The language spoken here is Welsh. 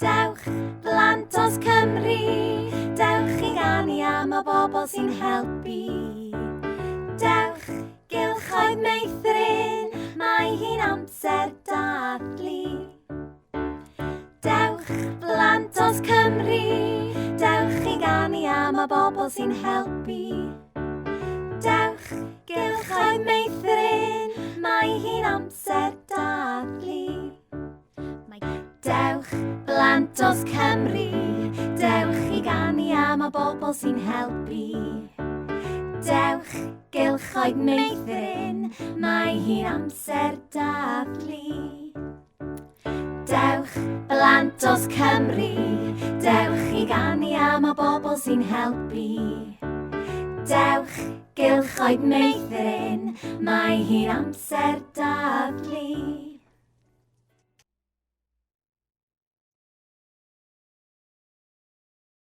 Dewch, blantos Cymru, dewch i ganu am y bobl sy'n helpu. Dewch, gylchoedd meithrin, mae hi'n amser dathlu. Dewch, blantos Cymru, dewch i ganu am y bobl sy'n helpu. Dewch, gylchoedd meithrin, mae hi'n amser dathlu. Dewch, blantos Cymru, dewch i ganu am y bobl sy'n helpu. Dewch, gylchoedd meithrin, mae hi'n amser dathlu. Dewch, blantos Cymru, dewch i ganu am y bobl sy'n helpu. Dewch, gylchoedd meithrin, mae hi'n amser dathlu.